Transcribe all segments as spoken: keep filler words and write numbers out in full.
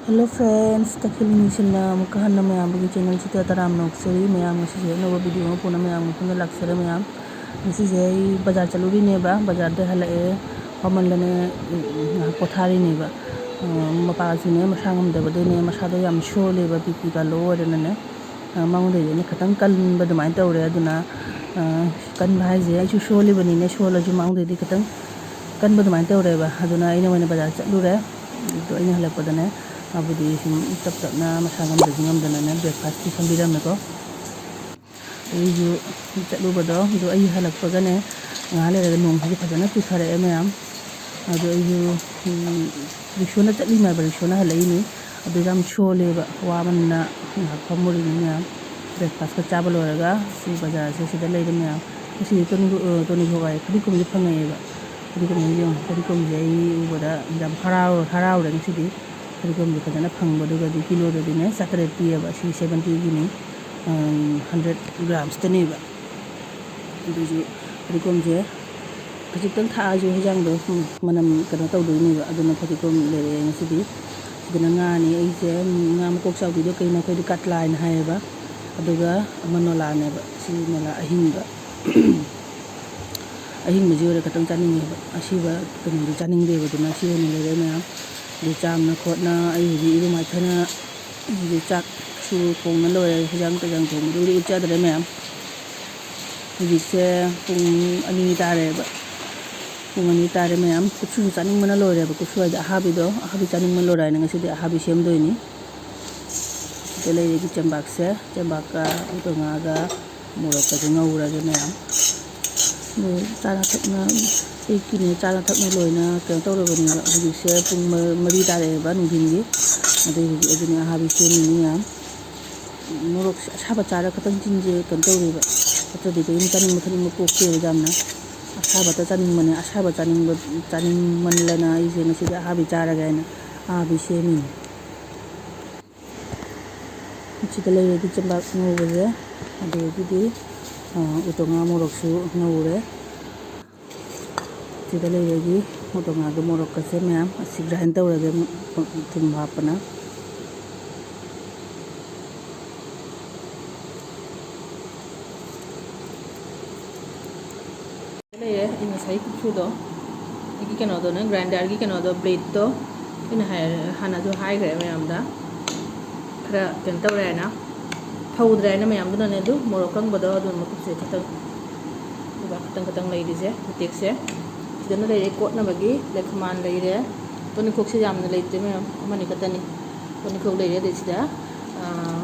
Hello friends, ꯇꯈꯦꯜ ꯅꯤꯡꯁꯤꯡꯅ ꯑꯃꯨꯛꯀ ꯍꯟꯅ ꯃꯌꯥꯝꯒꯤ channel ꯁꯤꯗ ꯇꯔꯥꯝꯅ ꯑꯣꯛꯆꯔꯤ꯫ ꯃꯌꯥꯝ, ꯉꯁꯤꯁꯦ ꯑꯅꯧꯕ video ꯑꯃ ꯄꯨꯅ ꯃꯌꯥꯝ ꯃꯊꯪꯗ ꯂꯥꯛꯆꯔꯦ꯫ ꯃꯌꯥꯝ, ꯉꯁꯤꯁꯦ ꯑꯩ ꯕꯖꯥꯔ ꯆꯠꯂꯨꯔꯤꯅꯦꯕ꯫ ꯕꯖꯥꯔꯗ ꯍꯜꯂꯛꯑꯦ, ꯋꯥꯃꯜꯂꯅꯦ, ꯉꯥꯏꯍꯥꯛ ꯄꯣꯊꯥꯔꯤꯅꯦꯕ꯫ ꯑ, ꯃꯄꯥꯁꯤꯅꯦ ꯃꯁꯥ ꯉꯝꯗꯕꯗꯩꯅꯦ, ꯃꯁꯥꯗꯣ ꯌꯥꯝ ꯁꯣꯜꯂꯦꯕ, BP ꯀꯥ low ꯑꯣꯏꯔꯦꯅꯅꯦ꯫ ꯑ, ꯃꯉꯣꯟꯗꯩꯗꯤ ꯑꯩꯅ ꯈꯤꯇꯪ ꯀꯟꯕ ꯑꯗꯨꯃꯥꯏꯅ ꯇꯧꯔꯦ꯫ ꯑꯗꯨꯅ, ꯑ, ꯀꯟꯕ ꯍꯥꯏꯁꯦ ꯑꯩꯁꯨ ꯁꯣꯜꯂꯤꯕꯅꯤꯅꯦ, ꯁꯣꯜꯂꯁꯨ ꯃꯉꯣꯟꯗꯩꯗꯤ ꯈꯤꯇꯪ ꯀꯟꯕ ꯑꯗꯨꯃꯥꯏꯅ ꯇꯧꯔꯦꯕ꯫ ꯑꯗꯨꯅ ꯑꯩꯅ ꯑꯣꯏꯅ ꯕꯖꯥꯔ ꯆꯠꯂꯨꯔꯦ꯫ ꯑꯗꯣ ꯑꯩꯅ ꯍꯜꯂꯛꯄꯗꯅꯦ, ꯃꯥꯕꯨꯗꯤ ꯁꯨꯝ ꯇꯞ ꯇꯞꯅ ꯃꯁꯥ ꯉꯝꯗ꯭ꯔꯁꯨ ꯉꯝꯗꯅꯅꯦ breakfast ꯇꯤ ꯁꯦꯝꯕꯤꯔꯝꯃꯦꯀꯣ꯫ ꯑꯩꯁꯨ ꯆꯠꯂꯨꯕꯗꯣ, ꯑꯗꯣ ꯑꯩ ꯍꯜꯂꯛꯄꯒꯅꯦ, ꯉꯥꯏꯍꯥꯛ ꯂꯩꯔꯒ ꯅꯣꯡꯁꯤꯁꯨ ꯐꯖꯅ ꯆꯨꯊꯔꯛꯑꯦ ꯃꯌꯥꯝ꯫ ꯑꯗꯣ ꯑꯩꯁꯨ, ꯎꯝ, ꯔꯤꯛꯁꯣꯅ ꯆꯠꯂꯤꯅꯦꯕ, ꯔꯤꯛꯁꯣꯅ ꯍꯜꯂꯛꯏꯅꯤ꯫ ꯑꯗꯨ ꯌꯥꯝ ꯁꯣꯜꯂꯦꯕ, ꯋꯥꯃꯟꯅ ꯉꯥꯏꯍꯥꯛ ꯐꯝꯃꯨꯔꯤꯅꯤ ꯃꯌꯥꯝ꯫ Breakfast ꯀ ꯆꯥꯕ ꯂꯣꯏꯔꯒ ꯁꯤ ꯕꯖꯥꯔꯁꯦ ꯁꯤꯗ ꯂꯩꯔꯦ ꯃꯌꯥꯝ꯫ ꯉꯁꯤꯗꯤ ꯇꯣꯅꯤ-, ꯑ, ꯇꯣꯅꯤꯈꯣꯛ ꯍꯥꯏꯌꯦ, ꯐꯗꯤꯒꯣꯝꯁꯦ ꯐꯪꯉꯛꯑꯦꯕ꯫ ꯐꯗꯤꯒꯣꯝꯁꯦ ꯌꯦꯡꯉꯣ, ꯐꯗꯤꯒꯣꯝꯁꯦ ꯑꯩ ꯎꯕꯗ ꯌꯥꯝ ꯍꯔꯥꯎ-, ꯍꯔꯥꯎꯔꯦ ꯉꯁꯤꯗꯤ꯫ ꯐꯗꯤꯒꯣꯝꯁꯦ ꯐꯖꯅ ꯐꯪꯕꯗꯨꯒꯗꯤ ꯀꯤꯂꯣꯗꯗꯤꯅꯦ ꯆꯥꯇꯔꯦꯠ ꯄꯤꯌꯦꯕ, ꯁꯤ seventy ꯒꯤꯅꯤ, ꯑꯝ, hundred grams ꯇꯅꯦꯕ꯫ ꯑꯗꯨꯁꯨ ꯐꯗꯤꯒꯣꯝꯁꯦ ꯈꯖꯤꯛꯇꯪ ꯊꯥꯛꯑꯁꯨ ꯍꯦꯟꯖꯥꯡꯗꯣ, ꯎꯝ, ꯃꯅꯝ ꯀꯩꯅꯣ ꯇꯧꯗꯣꯏꯅꯦꯕ꯫ ꯑꯗꯨꯅ ꯐꯗꯤꯒꯣꯝ ꯂꯩꯔꯛꯑꯦ ꯉꯁꯤꯗꯤ꯫ ꯁꯤꯗꯅ ꯉꯥꯅꯤ꯫ ꯑꯩꯁꯦ, ꯎꯝ, ꯉꯥ ꯃꯀꯣꯛ ꯆꯥꯎꯕꯤꯗꯣ ꯀꯩꯅꯣ ꯑꯩꯈꯣꯏꯗꯤ ꯀꯠꯂꯥ ꯍꯥꯏꯅ ꯍꯥꯏꯌꯦꯕ꯫ ꯑꯗꯨꯒ ꯑꯃ ꯅꯣꯂꯥꯅꯦꯕ꯫ ꯁꯤ ꯅꯣꯂꯥ ꯑꯍꯤꯡꯕ꯫ ꯑꯍꯤꯡꯕꯁꯤ ꯑꯣꯏꯔꯦ ꯈꯤꯇꯪ ꯆꯥꯅꯤꯡꯉꯦꯕ꯫ ꯑꯁꯤꯕ ꯀꯩꯅꯣꯗꯤ ꯆꯥꯅꯤꯡꯗꯦꯕ꯫ ꯑꯗꯨꯅ ꯑꯁꯤ ꯑꯣꯏꯅ ꯂꯩꯔꯦ ꯃꯌꯥꯝ꯫ ꯑꯗꯩ ꯆꯥꯝꯅ ꯈꯣꯠꯅ ꯑꯩ ꯍꯧꯖꯤꯛ ꯏꯔꯨ ꯃꯥꯏꯊꯅ ꯍꯧꯖꯤꯛ ꯆꯥꯛꯁꯨ ꯊꯣꯡꯅ ꯂꯣꯏꯔꯦ꯫ ꯍꯦꯟꯖꯥꯡ ꯀꯩꯖꯥꯡ ꯊꯣꯡꯕꯗꯨꯕꯨꯗꯤ ꯎꯠꯆꯗ꯭ꯔꯦ ꯃꯌꯥꯝ꯫ ꯍꯧꯖꯤꯛꯁꯦ ꯄꯨꯡ ꯑꯅꯤ ꯇꯥꯔꯦꯕ꯫ ꯄꯨꯡ ꯑꯅꯤ ꯇꯥꯔꯦ ꯃꯌꯥꯝ꯫ ꯀꯨꯞꯁꯨꯁꯨ ꯆꯥꯅꯤꯡꯕꯅ ꯂꯣꯏꯔꯦꯕ꯫ ꯀꯨꯞꯁꯨ ꯍꯥꯏꯗꯤ ꯑꯍꯥꯕꯤꯗꯣ, ꯑꯍꯥꯕꯤ ꯆꯥꯅꯤꯡꯕꯅ ꯂꯣꯏꯔꯦ ꯍꯥꯏꯅ ꯉꯁꯤꯗꯤ ꯑꯍꯥꯕꯤ ꯁꯦꯝꯗꯣꯏꯅꯤ꯫ ꯁꯤꯗ ꯂꯩꯔꯦ ꯆꯦꯡꯕꯥꯛꯁꯦ꯫ ꯆꯦꯡꯕꯥꯛꯀ ꯎꯇꯣꯡꯉꯥꯒ ꯃꯣꯔꯣꯛꯀꯁꯦ ꯉꯧꯔꯒꯦ ꯃꯌꯥꯝ꯫ ꯑꯗꯨ ꯆꯥꯅ ꯊꯛꯅ, ꯑꯌꯨꯛꯀꯤꯅꯦ ꯆꯥꯅ ꯊꯛꯅ ꯂꯣꯏꯅ ꯀꯩꯅꯣ ꯇꯧꯔꯕꯅꯦꯕ꯫ ꯍꯧꯖꯤꯛꯁꯦ ꯄꯨꯡ ꯃ-, ꯃꯔꯤ ꯇꯥꯔꯛꯑꯦꯕ ꯅꯨꯡꯊꯤꯟꯒꯤ꯫ ꯑꯗꯩ ꯍꯧꯖꯤꯛ ꯑꯗꯨꯅꯦ ꯑꯍꯥꯕꯤ ꯁꯦꯝꯃꯤꯅꯤ ꯃꯌꯥꯝ꯫ ꯃꯣꯔꯣꯛꯁꯦ ꯑꯁꯥꯕ ꯆꯥꯔ ꯈꯛꯇꯪ ꯆꯤꯟꯁꯦ ꯀꯩꯅꯣ ꯇꯧꯔꯦꯕ꯫ ꯅꯠꯇ꯭ꯔꯗꯤ ꯀꯔꯤꯝ ꯆꯥꯅꯤꯡꯕ ꯊꯛꯅꯤꯡꯕ ꯄꯣꯛꯇꯦꯕ ꯌꯥꯝꯅ꯫ ꯑꯁꯥꯕꯇ ꯆꯥꯅꯤꯡꯕꯅꯦ꯫ ꯑꯁꯥꯕ ꯆꯥꯅꯤꯡꯕ, ꯆꯥꯅꯤꯡꯃꯟꯂꯅ ꯑꯩꯁꯦ ꯉꯁꯤꯗꯤ ꯑꯍꯥꯕꯤ ꯆꯥꯔꯒꯦ ꯍꯥꯏꯅ ꯑꯍꯥꯕꯤ ꯁꯦꯝꯃꯤꯅꯤ꯫ ꯁꯤꯗ ꯂꯩꯔꯦ ꯆꯦꯡꯕꯥꯛ ꯉꯧꯕꯁꯦ꯫ ꯑꯗꯨꯗꯒꯤꯗꯤ, ꯑ, ꯎꯇꯣꯡꯉꯥ ꯃꯣꯔꯣꯛꯁꯨ ꯉꯧꯔꯦ꯫ ꯁꯤꯗ ꯂꯩꯔꯦ ꯎꯇꯣꯡꯉꯥꯒ ꯃꯣꯔꯣꯛꯀꯁꯦ ꯃꯌꯥꯝ꯫ ꯑꯁꯤ grind ꯇꯧꯔꯒꯦ, ꯊꯨꯝ ꯍꯥꯞꯄꯅ꯫ ꯑꯩ ꯀꯨꯞꯁꯨꯗꯣ, ꯑꯩꯒꯤ ꯀꯩꯅꯣꯗꯣꯅꯦ, ꯒ꯭ꯔꯥꯏꯟꯗꯔꯒꯤ ꯀꯩꯅꯣꯗꯣ, ꯕ꯭ꯂꯦꯗꯇꯣ, ꯑꯩꯅ ꯍꯥꯏ-, ꯍꯥꯟꯅꯁꯨ ꯍꯥꯏꯈ꯭ꯔꯦ ꯃꯌꯥꯝꯗ, ꯈꯔ ꯀꯩꯅꯣ ꯇꯧꯔꯦ ꯍꯥꯏꯅ, ꯊꯧꯗ꯭ꯔꯦ ꯍꯥꯏꯅ ꯃꯌꯥꯝꯗꯨꯅꯅꯦ꯫ ꯑꯗꯨ ꯃꯣꯔꯣꯛ ꯀꯪꯕꯗꯣ ꯑꯗꯨ ꯃꯀꯨꯞꯁꯦ ꯈꯤꯇꯪ, ꯑꯗꯨꯒ ꯈꯤꯇꯪ ꯈꯤꯇꯪ ꯂꯩꯔꯤꯁꯦ, ꯃꯇꯦꯛꯁꯦ꯫ ꯁꯤꯗꯅ ꯂꯩꯔꯦ ꯀꯣꯠꯅꯕꯒꯤ ꯂꯩꯈꯃꯥꯟ ꯂꯩꯔꯦ꯫ ꯇꯣꯅꯤꯡꯈꯣꯛꯁꯦ ꯌꯥꯝꯅ ꯂꯩꯇ꯭ꯔꯦ ꯃꯌꯥꯝ, ꯑꯃꯅꯤ ꯈꯛꯇꯅꯤ꯫ ꯇꯣꯅꯤꯡꯈꯣꯛ ꯂꯩꯔꯦ, ꯑꯗꯩ ꯁꯤꯗ, ꯑꯥ,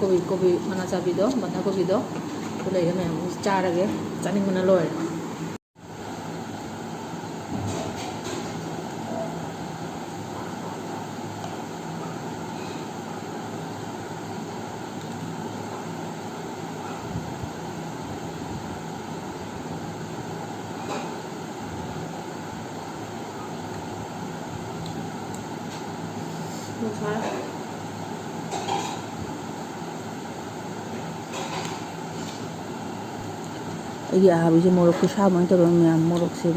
ꯀꯣꯕꯤ, ꯀꯣꯕꯤ ꯃꯅꯥ ꯆꯥꯕꯤꯗꯣ, ꯕꯟꯙ ꯀꯣꯕꯤꯗꯣ, ꯑꯗꯨ ꯂꯩꯔꯦ ꯃꯌꯥꯝ꯫ ꯆꯥꯔꯒꯦ, ꯆꯥꯅꯤꯡꯕꯅ ꯂꯣꯏꯔꯦ꯫ ꯑꯩꯒꯤ ꯑꯍꯥꯕꯤꯁꯦ ꯃꯣꯔꯣꯛ ꯈꯨꯁꯥ ꯑꯃ ꯇꯧꯔꯦ ꯃꯌꯥꯝ꯫ ꯃꯣꯔꯣꯛꯁꯦ,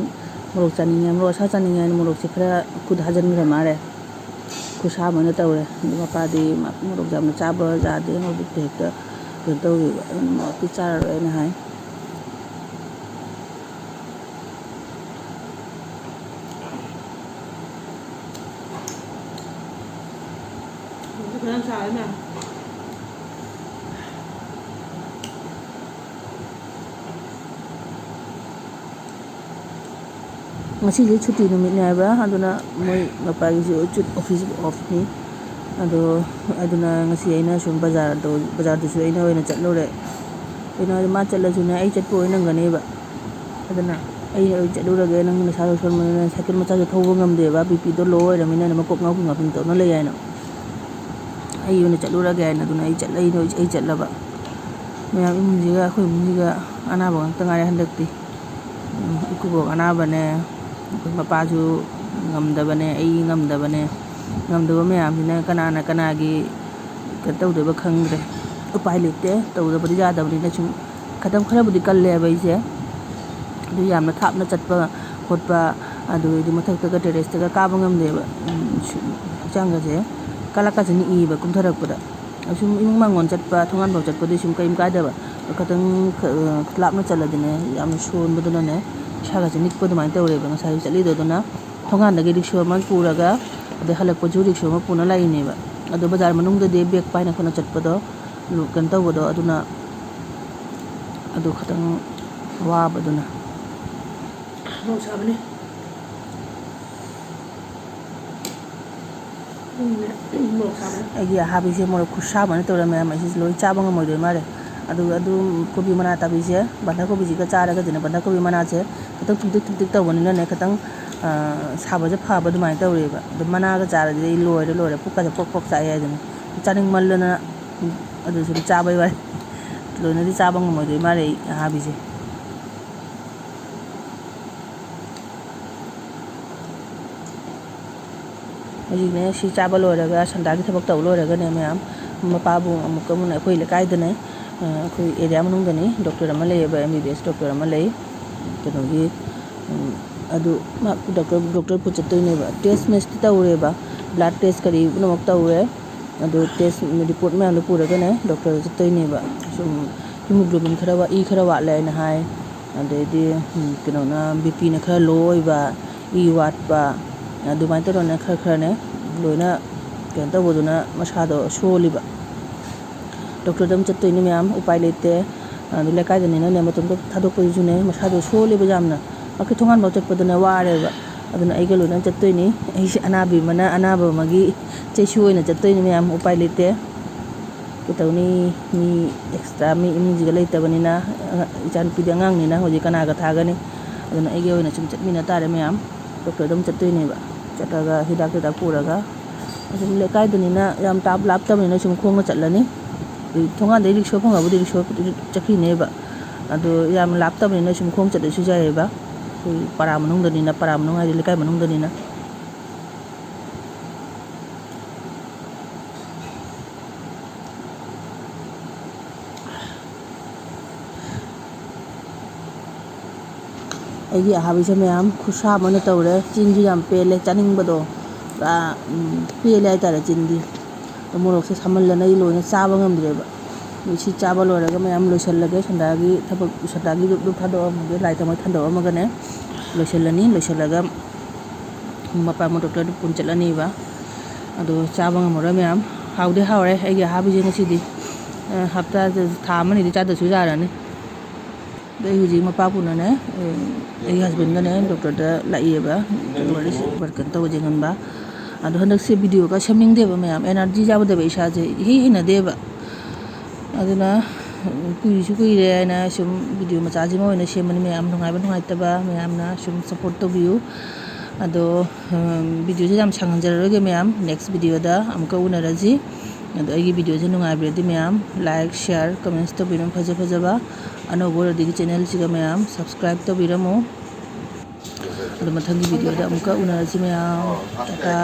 ꯃꯣꯔꯣꯛ ꯆꯥꯅꯤꯡꯉꯦ, ꯃꯣꯔꯣꯛ ꯑꯁꯥ ꯆꯥꯅꯤꯡꯉꯦ ꯍꯥꯏꯅ ꯃꯣꯔꯣꯛꯁꯦ ꯈꯔ ꯈꯨꯠ ꯍꯥꯖꯤꯟꯈ꯭ꯔ ꯃꯥꯜꯂꯦ꯫ ꯈꯨꯁꯥ ꯑꯃ ꯑꯣꯏꯅ ꯇꯧꯔꯦ꯫ ꯑꯗꯨ ꯃꯄꯥꯗꯤ ꯃ-, ꯃꯣꯔꯣꯛ ꯌꯥꯝꯅ ꯆꯥꯕ ꯌꯥꯗꯦ, ꯃꯕꯨꯛꯇ ꯍꯦꯛꯇ ꯀꯩꯅꯣ ꯇꯧꯋꯦꯕ, ꯑꯗꯨꯅ ꯃꯣꯔꯣꯛꯇꯤ ꯆꯥꯔꯔꯣꯏꯅ ꯍꯥꯏ꯫ ꯐꯖꯅ ꯁꯥꯔꯦ ꯃꯌꯥꯝ꯫ ꯉꯁꯤꯁꯦ ꯁꯨꯇꯤ ꯅꯨꯃꯤꯠꯅꯦ ꯍꯥꯏꯕ, ꯑꯗꯨꯅ ꯃꯣꯏ ꯃꯄꯥꯒꯤꯁꯨ ꯆꯨꯠ-, ꯑꯣꯐꯤꯁ ꯑꯣꯐꯅꯤ꯫ ꯑꯗꯣ, ꯑꯗꯨꯅ ꯉꯁꯤ ꯑꯩꯅ ꯁꯨꯝ ꯕꯖꯥꯔꯗꯣ, ꯕꯖꯥꯔꯗꯨꯁꯨ ꯑꯩꯅ ꯑꯣꯏꯅ ꯆꯠꯂꯨꯔꯦ꯫ ꯀꯩꯅꯣ ꯍꯥꯏꯗꯤ, ꯃꯥ ꯆꯠꯂꯁꯨꯅꯦ, ꯑꯩ ꯆꯠꯄ ꯑꯣꯏ ꯅꯪꯒꯅꯦꯕ꯫ ꯑꯗꯨꯅ ꯑꯩ ꯑꯣꯏ ꯆꯠꯂꯨꯔꯒꯦ, ꯅꯪ ꯅꯁꯥꯗꯣ ꯁꯣꯟꯕꯅꯤꯅ, ꯁꯥꯏꯀꯜ ꯃꯆꯥꯁꯨ ꯊꯧꯕ ꯉꯝꯗꯦꯕ, ꯕꯤ ꯄꯤꯗꯣ ꯂꯣ ꯑꯣꯏꯔꯃꯤꯅꯅꯦ, ꯃꯀꯣꯛ ꯉꯥꯎꯔꯤ ꯉꯥꯎꯔꯤ ꯇꯧꯅ ꯂꯩ ꯍꯥꯏꯅ꯫ ꯑꯩ ꯑꯣꯏꯅ ꯆꯠꯂꯨꯔꯒꯦ ꯍꯥꯏꯅ, ꯑꯗꯨꯅ ꯑꯩ ꯆꯠꯂ-, ꯑꯩ ꯆꯠꯂꯕ꯫ ꯃꯌꯥꯝ ꯏꯃꯨꯡꯁꯤꯒ, ꯑꯩꯈꯣꯏ ꯏꯃꯨꯡꯁꯤꯒ ꯑꯅꯥꯕ ꯉꯥꯛꯇ ꯉꯥꯏꯔꯦ ꯍꯟꯗꯛꯇꯤ꯫ ꯎꯝ, ꯏꯀꯨꯕꯣꯛ ꯑꯅꯥꯕꯅꯦ, ꯑꯩꯈꯣꯏ ꯃꯄꯥꯁꯨ ꯉꯝꯗꯕꯅꯦ, ꯑꯩ ꯉꯝꯗꯕꯅꯦ꯫ ꯉꯝꯗꯕ ꯃꯌꯥꯝꯁꯤꯅ ꯀꯅꯥꯅ ꯀꯅꯥꯒꯤ ꯀꯩꯅꯣ ꯇꯧꯗꯣꯏꯕ ꯈꯪꯗ꯭ꯔꯦ꯫ ꯎꯄꯥꯏ ꯂꯩꯇꯦ, ꯇꯧꯗꯕꯗꯤ ꯌꯥꯗꯕꯅꯤꯅ꯫ ꯁꯨꯝ ꯈꯇꯪ ꯈꯔꯕꯨꯗꯤ ꯀꯜꯂꯦꯕ ꯑꯩꯁꯦ꯫ ꯑꯗꯨ ꯌꯥꯝꯅ ꯊꯥꯞꯅ ꯆꯠꯄ ꯈꯣꯠꯄ, ꯑꯗꯨꯗꯩꯗꯤ ꯃꯊꯛꯇꯒ ꯇꯦꯔꯦꯁꯇꯒ ꯀꯥꯕ ꯉꯝꯗꯦꯕ꯫ ꯎꯝ, ꯁꯨꯝ ꯍꯛꯆꯥꯡꯒꯁꯦ ꯀꯂꯛꯀꯁꯦ ꯅꯤꯛꯏꯕ ꯀꯨꯝꯊꯔꯛꯄꯗ꯫ ꯁꯨꯝ ꯏꯃꯨꯡ ꯃꯥꯡꯒꯣꯟ ꯆꯠꯄ, ꯊꯣꯡꯒꯥꯟꯐꯥꯎ ꯆꯠꯄꯗꯤ ꯁꯨꯝ ꯀꯩꯝ ꯀꯥꯏꯗꯕ꯫ ꯈꯇꯪ ꯈ-, ꯂꯥꯞꯅ ꯆꯠꯂꯗꯤꯅꯦ, ꯌꯥꯝꯅ ꯁꯣꯟꯕꯗꯨꯅꯅꯦ, ꯏꯁꯥꯒꯁꯦ ꯅꯤꯛꯄ ꯑꯗꯨꯃꯥꯏꯅ ꯇꯧꯔꯦꯕ ꯉꯁꯥꯏ ꯆꯠꯂꯤꯗꯣ꯫ ꯑꯗꯨꯅ ꯊꯣꯡꯒꯥꯟꯗꯒꯤ ꯔꯤꯛꯁꯣ ꯑꯃ ꯄꯨꯔꯒ, ꯑꯗꯩ ꯍꯜꯂꯛꯄꯁꯨ ꯔꯤꯛꯁꯣ ꯑꯃ ꯄꯨꯅ ꯂꯥꯛꯏꯅꯦꯕ꯫ ꯑꯗꯣ ꯕꯖꯥꯔ ꯃꯅꯨꯡꯗꯗꯤ ꯕꯦꯒ ꯄꯥꯏꯅ ꯈꯣꯠꯅ ꯆꯠꯄꯗꯣ, ꯀꯩꯅꯣ ꯇꯧꯕꯗꯣ, ꯑꯗꯨꯅ ꯑꯗꯨ ꯈꯇꯪ ꯋꯥꯕꯗꯨꯅ꯫ ꯃꯣꯔꯣꯛ ꯁꯥꯕꯅꯦ꯫ ꯎꯝ, ꯃꯣꯔꯣꯛ ꯁꯥꯕꯅꯦ꯫ ꯑꯩꯒꯤ ꯑꯍꯥꯕꯤꯁꯦ ꯃꯣꯔꯣꯛ ꯈꯨꯠꯁꯥ ꯑꯃ ꯇꯧꯔꯦ ꯃꯌꯥꯝ, ꯑꯩꯁꯦ ꯂꯣꯏ ꯆꯥꯕ ꯉꯝꯃꯣꯏꯗꯣꯏ ꯃꯥꯜꯂꯦ꯫ ꯑꯗꯨꯒ ꯑꯗꯨ ꯀꯣꯕꯤ ꯃꯅꯥ ꯑꯇꯥꯕꯤꯁꯦ, ꯕꯟꯙꯀꯣꯕꯤꯁꯤꯒ ꯆꯥꯔꯒꯗꯤꯅꯦ, ꯕꯟꯙꯀꯣꯕꯤ ꯃꯅꯥꯁꯦ ꯈꯤꯇꯪ ꯊꯨꯝꯇꯤꯛ ꯊꯨꯝꯇꯤꯛ ꯇꯧꯕꯅꯤꯅꯅꯦ, ꯈꯤꯇꯪ, ꯑ, ꯁꯥꯕꯁꯦ ꯐꯕ ꯑꯗꯨꯃꯥꯏꯅ ꯇꯧꯔꯦꯕ꯫ ꯑꯗꯨ ꯃꯅꯥꯒ ꯆꯥꯔꯗꯤ ꯑꯩ ꯂꯣꯏꯔꯦ, ꯂꯣꯏꯔꯦ, ꯄꯨꯛꯀꯁꯦ ꯄ꯭ꯔꯣꯛ ꯄ꯭ꯔꯣꯛ ꯆꯥꯛꯑꯦ ꯍꯥꯏꯗꯨꯅꯤ꯫ ꯆꯥꯅꯤꯡꯃꯜꯂꯅ ꯑꯗꯨꯁꯨ ꯆꯥꯕꯩ ꯋꯥꯅꯤ꯫ ꯂꯣꯏꯅꯗꯤ ꯆꯥꯕ ꯉꯝꯃꯣꯏꯗꯣꯏ ꯃꯥꯜꯂꯦ ꯑꯩ ꯑꯍꯥꯕꯤꯁꯦ꯫ ꯍꯧꯖꯤꯛꯅꯦ ꯁꯤ ꯆꯥꯕ ꯂꯣꯏꯔꯒ, ꯁꯟꯗꯥꯒꯤ ꯊꯕꯛ ꯇꯧ ꯂꯣꯏꯔꯒꯅꯦ ꯃꯌꯥꯝ, ꯃꯄꯥꯕꯨ ꯑꯃꯨꯛꯀ ꯑꯃꯨꯛ ꯑꯩꯈꯣꯏ ꯂꯩꯀꯥꯏꯗꯅꯦ, ꯑ, ꯑꯩꯈꯣꯏ ꯑꯦꯔꯤꯌꯥ ꯃꯅꯨꯡꯗꯅꯤ, ꯗꯣꯛꯇꯔ ꯑꯃ ꯂꯩꯌꯦꯕ, ꯑꯦꯝ ꯕꯤ ꯕꯤ ꯑꯦꯁ ꯗꯣꯛꯇꯔ ꯑꯃ ꯂꯩ꯫ ꯀꯩꯅꯣꯒꯤ, ꯎꯝ, ꯑꯗꯨ ꯃꯥ ꯗꯣꯛꯇꯔ, ꯗꯣꯛꯇꯔ ꯄꯨ ꯆꯠꯇꯣꯏꯅꯦꯕ꯫ ꯇꯦꯁ ꯃꯦꯁꯇꯤ ꯇꯧꯔꯦꯕ, ꯕ꯭ꯂꯗ ꯇꯦꯁ ꯀꯔꯤ ꯄꯨꯝꯅꯃꯛ ꯇꯧꯔꯦ꯫ ꯑꯗꯨ ꯇꯦꯁ ꯔꯤꯄꯣꯔꯠ ꯃꯌꯥꯝꯗꯣ ꯄꯨꯔꯒꯅꯦ ꯗꯣꯛꯇꯔꯗ ꯆꯠꯇꯣꯏꯅꯦꯕ꯫ ꯁꯨꯝ ꯍꯤꯃꯣꯒ꯭ꯂꯣꯕꯤꯟ ꯈꯔ ꯋꯥ-, ꯏ ꯈꯔ ꯋꯥꯠꯂꯦ ꯍꯥꯏꯅ ꯍꯥꯏ꯫ ꯑꯗꯩꯗꯤ, ꯎꯝ, ꯀꯩꯅꯣꯅ ꯕꯤ ꯄꯤꯅ ꯈꯔ ꯂꯣ ꯑꯣꯏꯕ, ꯏ ꯋꯥꯠꯄ, ꯑꯗꯨꯃꯥꯏꯅ ꯇꯧꯗꯅ ꯈꯔ ꯈꯔꯅꯦ ꯂꯣꯏꯅ ꯀꯩꯅꯣ ꯇꯧꯕꯗꯨꯅ ꯃꯁꯥꯗꯣ ꯁꯣꯜꯂꯤꯕ꯫ ꯗꯣꯛꯇꯔꯗ ꯑꯃꯨꯛ ꯆꯠꯇꯣꯏꯅꯦ ꯃꯌꯥꯝ, ꯎꯄꯥꯏ ꯂꯩꯇꯦ꯫ ꯑꯗꯨ ꯂꯩꯀꯥꯏꯗꯅꯤꯅꯅꯦ ꯃꯇꯣꯝꯇ ꯊꯥꯗꯣꯛꯄꯗꯨꯁꯨꯅꯦ ꯃꯁꯥꯗꯣ ꯁꯣꯜꯂꯦꯕ ꯌꯥꯝꯅ꯫ ꯃꯈꯣꯏ ꯊꯣꯡꯒꯥꯟꯐꯥꯎ ꯆꯠꯄꯗꯨꯅ ꯋꯥꯔꯦꯕ꯫ ꯑꯗꯨꯅ ꯑꯩꯒ ꯂꯣꯏꯅ ꯆꯠꯇꯣꯏꯅꯤ꯫ ꯑꯩꯁꯦ ꯑꯅꯥꯕꯤ ꯑꯃꯅ ꯑꯅꯥꯕ ꯑꯃꯒꯤ ꯆꯩꯁꯨ ꯑꯣꯏꯅ ꯆꯠꯇꯣꯏꯅꯤ ꯃꯌꯥꯝ, ꯎꯄꯥꯏ ꯂꯩꯇꯦ꯫ ꯀꯩꯗꯧꯅꯤ? ꯃꯤ ꯑꯦꯛꯁꯇ꯭ꯔꯥ ꯃꯤ ꯏꯃꯨꯡꯁꯤꯒ ꯂꯩꯇꯕꯅꯤꯅ, ꯑꯉꯥ-, ꯏꯆꯥꯅꯨꯄꯤꯗꯤ ꯑꯉꯥꯡꯅꯤꯅ ꯍꯧꯖꯤꯛ ꯀꯅꯥꯒ ꯊꯥꯒꯅꯤ? ꯑꯗꯨꯅ ꯑꯩꯒꯤ ꯑꯣꯏꯅ ꯁꯨꯝ ꯆꯠꯃꯤꯟꯅ ꯇꯥꯔꯦ ꯃꯌꯥꯝ꯫ ꯗꯣꯛꯇꯔꯗ ꯑꯃꯨꯛ ꯆꯠꯇꯣꯏꯅꯦꯕ꯫ ꯆꯠꯂꯒ ꯍꯤꯗꯥꯛ ꯀꯩꯀꯥ ꯄꯨꯔꯒ, ꯑꯗꯨꯝ ꯂꯩꯀꯥꯏꯗꯅꯤꯅ ꯌꯥꯝ ꯇꯥꯞ-, ꯂꯥꯞꯇꯕꯅꯤꯅ ꯁꯨꯝ ꯈꯣꯡꯅ ꯆꯠꯂꯅꯤ꯫ ꯊꯣꯡꯒꯥꯟꯗꯩ ꯔꯤꯛꯁꯣ ꯐꯪꯉꯕꯨꯗꯤ ꯔꯤꯛꯁꯣ ꯆꯠꯈꯤꯅꯦꯕ꯫ ꯑꯗꯣ ꯌꯥꯝ ꯂꯥꯞꯇꯕꯅꯤꯅ ꯁꯨꯝ ꯈꯣꯡ ꯆꯠꯂꯁꯨ ꯌꯥꯏꯑꯕ꯫ ꯑꯩꯈꯣꯏ ꯄꯔꯥ ꯃꯅꯨꯡꯗꯅꯤꯅ, ꯄꯔꯥ ꯃꯅꯨꯡ ꯍꯥꯏꯗꯤ ꯂꯩꯀꯥꯏ ꯃꯅꯨꯡꯗꯅꯤꯅ꯫ ꯑꯩꯒꯤ ꯑꯍꯥꯕꯤꯁꯦ ꯃꯌꯥꯝ ꯈꯨꯠꯁꯥ ꯑꯃꯅ ꯇꯧꯔꯦ꯫ ꯆꯤꯟꯁꯨ ꯌꯥꯝ ꯄꯦꯜꯂꯦ, ꯆꯥꯅꯤꯡꯕꯗꯣ ꯄꯨꯔꯥ, ꯎꯝ, ꯄꯦꯜꯂꯦ ꯍꯥꯏꯇꯥꯔꯦ ꯆꯤꯟꯗꯤ꯫ ꯑꯗꯣ ꯃꯣꯔꯣꯛꯁꯦ ꯁꯥꯃꯜꯂꯅ ꯑꯩ ꯂꯣꯏꯅ ꯆꯥꯕ ꯉꯝꯗ꯭ꯔꯦꯕ꯫ ꯁꯤ ꯆꯥꯕ ꯂꯣꯏꯔꯒ ꯃꯌꯥꯝ ꯂꯣꯏꯁꯤꯜꯂꯒꯦ꯫ ꯁꯟꯗꯥꯒꯤ ꯊꯕꯛ, ꯁꯟꯗꯥꯒꯤ ꯒ꯭ꯔꯨꯞꯇꯨ ꯊꯥꯗꯣꯛꯑꯝꯃꯒꯦ, ꯂꯥꯏ ꯊꯥꯎꯃꯩ ꯊꯥꯗꯣꯛꯑꯝꯃꯒꯅꯦ ꯂꯣꯏꯁꯤꯜꯂꯅꯤ꯫ ꯂꯣꯏꯁꯤꯜꯂꯒ ꯃꯄꯥ ꯑꯃꯨꯛ ꯗꯣꯛꯇꯔꯗ ꯄꯨꯟ ꯆꯠꯂꯅꯤꯕ꯫ ꯑꯗꯣ ꯆꯥꯕ ꯉꯝꯃꯔꯣꯏ ꯃꯌꯥꯝ꯫ ꯍꯥꯎꯗꯤ ꯍꯥꯎꯔꯦ ꯑꯩꯒꯤ ꯑꯍꯥꯕꯤꯁꯦ ꯉꯁꯤꯗꯤ꯫ ꯑ, ꯍꯞꯇꯥꯗ ꯊꯥ ꯑꯃꯅꯤꯗꯤ ꯆꯥꯗꯁꯨ ꯌꯥꯔꯅꯤ꯫ ꯑꯗꯣ ꯑꯩ ꯍꯧꯖꯤꯛ ꯃꯄꯥ ꯄꯨꯅꯅꯦ, ꯑ, ꯑꯩꯒꯤ ꯍꯁꯕꯦꯟꯒꯅꯦ ꯗꯣꯛꯇꯔꯗ ꯂꯥꯛꯏꯌꯦꯕ꯫ ꯋꯥꯔꯤ ꯀꯩꯅꯣ ꯇꯧꯕ ꯌꯦꯡꯍꯟꯕ꯫ ꯑꯗꯣ ꯍꯟꯗꯛꯁꯦ ꯚꯤꯗꯤꯑꯣꯒ ꯁꯦꯝꯅꯤꯡꯗꯦꯕ ꯃꯌꯥꯝ, ꯑꯦꯅꯔꯖꯤ ꯌꯥꯎꯗꯦꯕ ꯏꯁꯥꯁꯦ, ꯏꯍꯩ ꯍꯩꯅꯗꯦꯕ꯫ ꯑꯗꯨꯅ ꯀꯨꯏꯁꯨ ꯀꯨꯏꯔꯦ ꯍꯥꯏꯅ ꯁꯨꯝ ꯚꯤꯗꯤꯑꯣ ꯃꯆꯥꯁꯤꯃ ꯑꯣꯏꯅ ꯁꯦꯝꯕꯅꯤ ꯃꯌꯥꯝ꯫ ꯅꯨꯡꯉꯥꯏꯕ ꯅꯨꯡꯉꯥꯏꯇꯕ ꯃꯌꯥꯝꯅ ꯁꯨꯝ ꯁꯞꯄꯣꯔꯠ ꯇꯧꯕꯤꯌꯨ꯫ ꯑꯗꯣ, ꯎꯝ, ꯚꯤꯗꯤꯑꯣꯁꯦ ꯌꯥꯝ ꯁꯥꯡꯍꯟꯖꯔꯔꯣꯏꯒꯦ ꯃꯌꯥꯝ, ꯅꯦꯛꯁ ꯚꯤꯗꯤꯑꯣꯗ ꯑꯃꯨꯛꯀ ꯎꯅꯔꯁꯤ꯫ ꯑꯗꯣ ꯑꯩꯒꯤ ꯚꯤꯗꯤꯑꯣꯁꯦ ꯅꯨꯡꯉꯥꯏꯕꯤꯔꯗꯤ ꯃꯌꯥꯝ ꯂꯥꯏꯛ, ꯁꯤꯌꯥꯔ, ꯀꯃꯦꯟꯁ ꯇꯧꯕꯤꯔꯝꯃꯨ ꯐꯖ ꯐꯖꯕ꯫ ꯑꯅꯧꯕ ꯑꯣꯏꯔꯗꯤ ꯆꯦꯅꯦꯜꯁꯤꯒ ꯃꯌꯥꯝ ꯁꯕꯁꯀ꯭ꯔꯥꯏꯕ ꯇꯧꯕꯤꯔꯝꯃꯨ꯫ ꯑꯗꯣ ꯃꯊꯪꯒꯤ ꯚꯤꯗꯤꯑꯣꯗ ꯑꯃꯨꯛꯀ ꯎꯅꯔꯁꯤ ꯃꯌꯥꯝ꯫ ꯇꯥꯇꯥ꯫